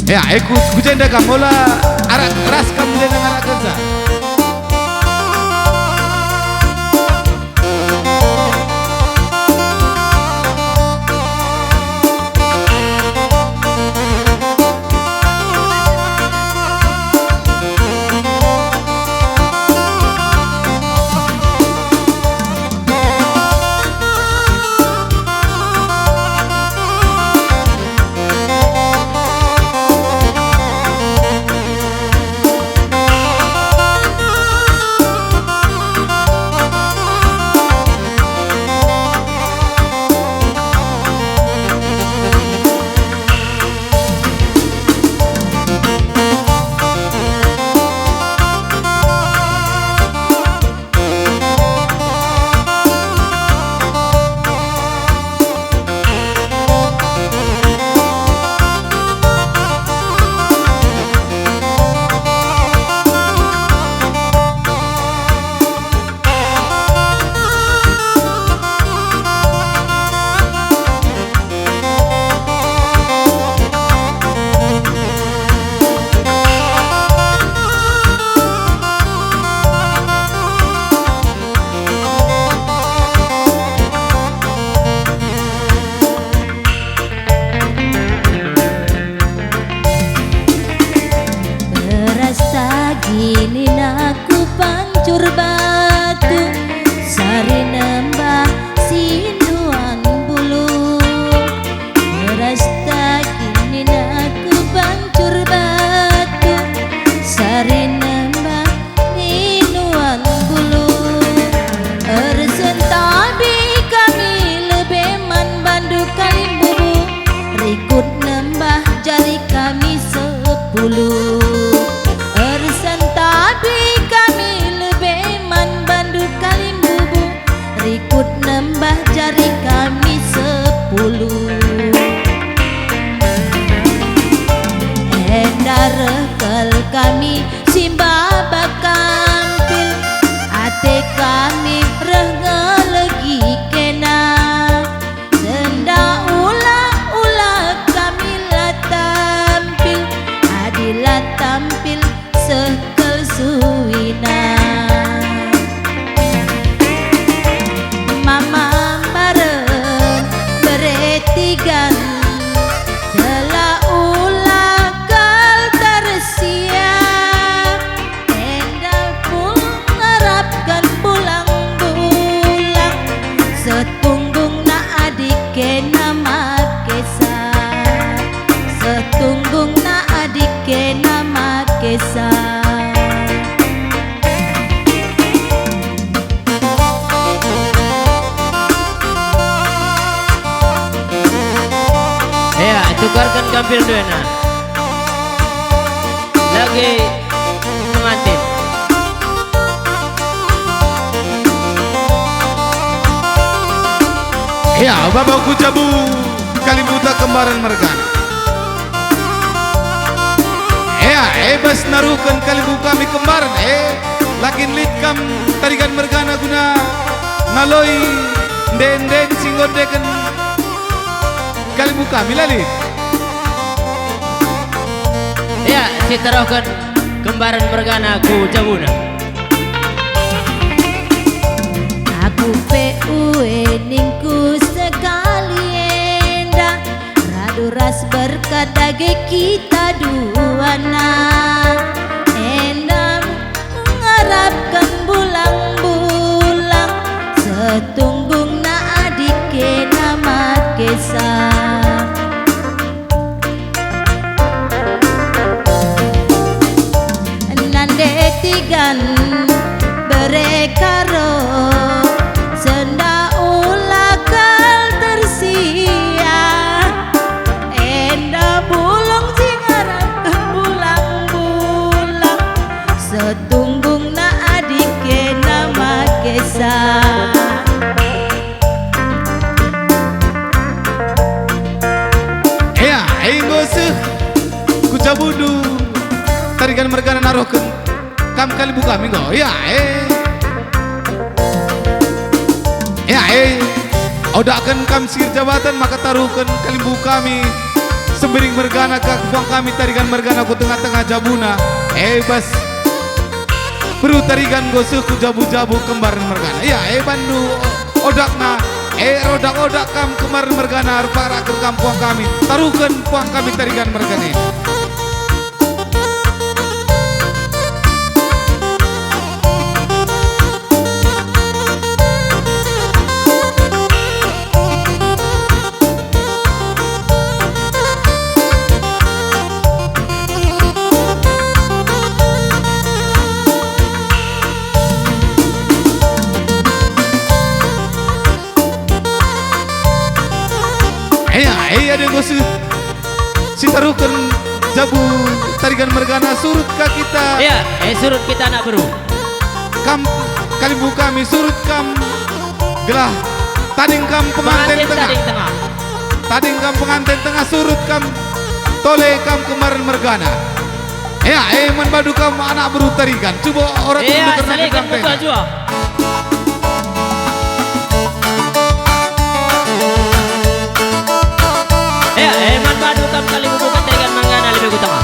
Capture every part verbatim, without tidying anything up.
Ya, eh, ku, ku jenda kam, ola arak ras kam jenda ngarakenca. Beras tagi nina ku pancur batu, sari nembah si nuan bulu. Beras tagi nina ku pancur batu, sari nembah Ninuan bulu, ersentabi kami lebe man bandu kalimbubu, rikut nembah jari kami sepuluh. Ersentabi kami lebe man bandu kalimbubu, rikut nembah jari kami sepuluh. Enda reh kal kami si maba kampil, ate kami reh ngelegi kena. Senda ula-ula kami la tampil, adi la tampil seh kal suina. Mama mbaren bere tigan, sela ula kal tersia, enda pul ngarapken bulang-bulang, setunggungna adi kena makesa, setunggungna adi kena makesa. Ya, tukarken kampil duena. Lagi pengantin. Ya, Bapa ku jabu, kalimbuta kembaran mergana. Ea, e bas naruhken kalimbubu kami kembaran, e, la kin lit kam Tarigan mergana guna ngaloi ende-enden si nggo endeken kalimbubu kami, la lit? Ea, si taruhken kembaran mergana ku jabuna. Aku pe ue ningku sekali enda, radu ras berkat dage kita duana. Enda ngarapken bulang-bulang, setunggungna adi kena makesa. Nande tigan bere karo senda ula kal tersia, enda bulung si ngarapken bulang-bulang, setunggungna adi kena makesa. Ea, enggo seh ku jabundu Tarigan mergana naruhken kam kalimbubu kami enggo. Ea, e. Ea, e. Odaken kam sir jabatan maka taruhken kalimbubu kami Sembiring mergana ka puang kami Tarigan mergana ku tengah-tengah jabuna. E bas beru Tarigan enggo seh ku jabu-jabu kembaren mergana. Ya, e bandu odakna, e rodak-odak kam kembaren mergana, erparak kam puang kami. Taruhken puang kami Tarigan mergana. Ea, ea, deng bosku. Sitaruhken jabu Tarigan mergana, surut ka kita. Ea, eh, surut kita, anak beru. Kam kalimbubu kami, surut kam gelah tading kam penganten tengah. Tading kam penganten tengah, surut kam tole kam kembaren mergana. Ea, eh, man bandu kam anak beru Tarigan. Cuba ora tunduk kerna saling gendang teh. Ea, eh, man bandu kam kalimbubu Tarigan mergana lebe ku tengah.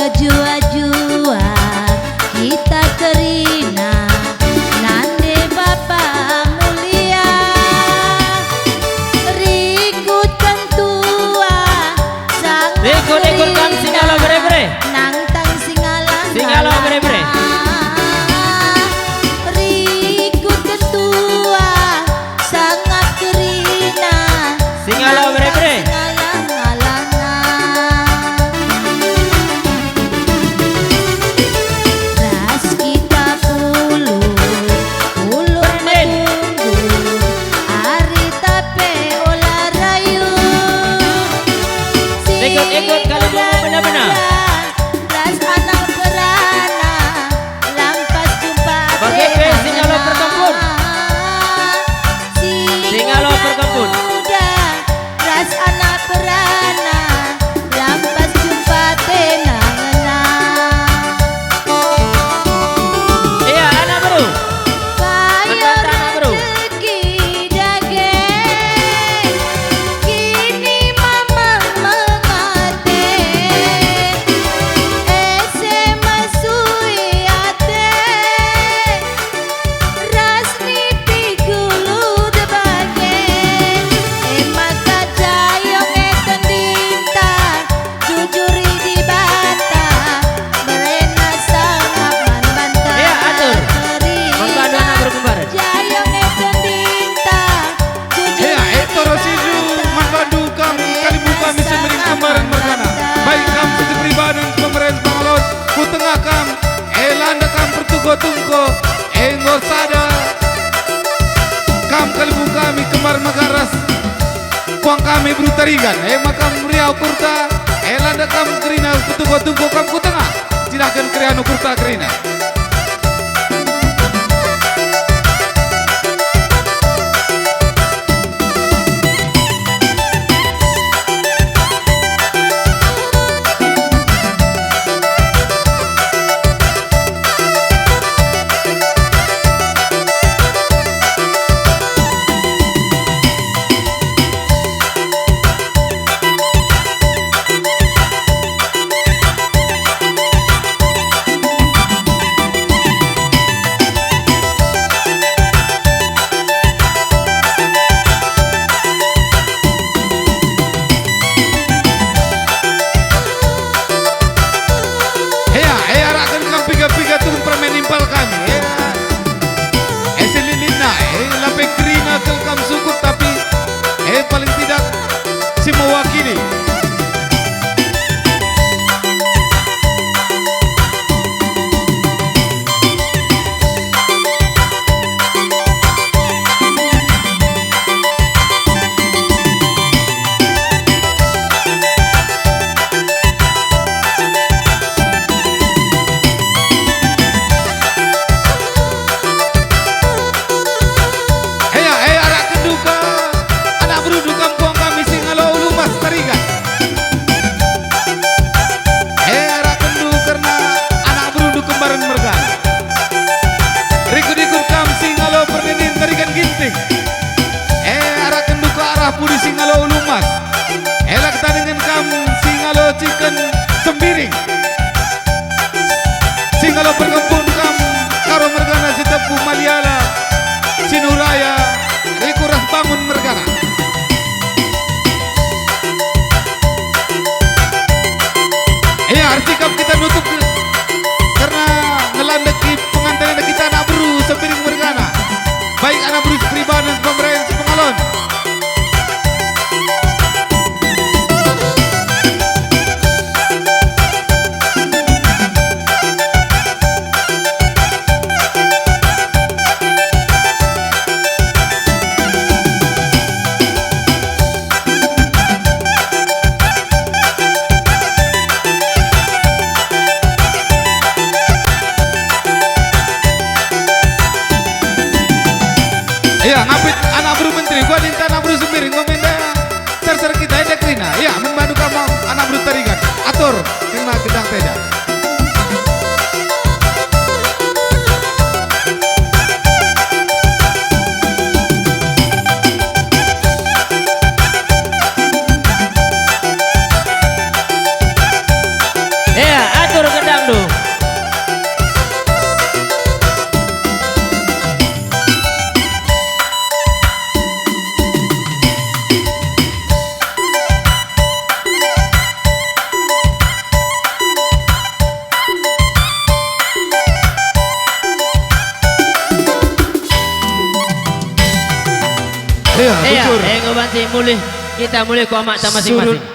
Mejuah-juah kita kerina, nande Bapa mulia. Rikutken tua, sanga ikut-ikut kam kerina, singalo bere-bere. Nangtang singala-ngala. Singalo bere-bere. Rikutken tua, sanga kerina. Singalo bere-bere. Singalo-ngalana. Ras kita pulung, pulung metunggung, ari tape ola rayu. Ikut-ikut kali dulu, benar-benar. Ras anak beranak. Lampas jumpa bage pe atena. Singalo perkempun. Singalo perkempun. Muda ras anak beranak, lampas jumpa atena ngena. Iya, anak beru. Payo anak beru. Rejeki dage, kini mamang mengate, ese mesui ate, ras nipi gulu debage, e maka jayong eten dinta, jujuri Dibata, berena sangap man banta. Iya, atur. Kerina. Man bandu anak beru kembar. Jayong eten dinta, jujuri Dibata. Iya, e toro sindu man bandu kam, kalimbubu kami Sembiring kembar mergana. Baik kam siti pribaden, pemeren, pangalon, ku tengah kam, e landa kam pertungko-tungko, enggo sada kam kalimbubu kami kembar mergana ras puang kami beru Tarigan, e maka meriah ukurta, e landa kam kerina, pertungko-tungko kam ku tengah. Cidahken keriahen ukurta kerina. Ersikap kita nutup karena ngelandeki penganten kita anak beru Sembiring mergana. Baik anak beru Seperibanan, Pemerayan, Sepengalon. Iya, ngapit anak beru menteri, gua ninta anak beru Sembiring, gua minta serser kita, enda kerina. Iya, membantu kamu anak beru Tarigan. Atur, kena gedang teja. Ea, atur gedangndu. Ea, ea, bujur. Enggo banci mulih, kita mulih ku amakta masing-masing. Surut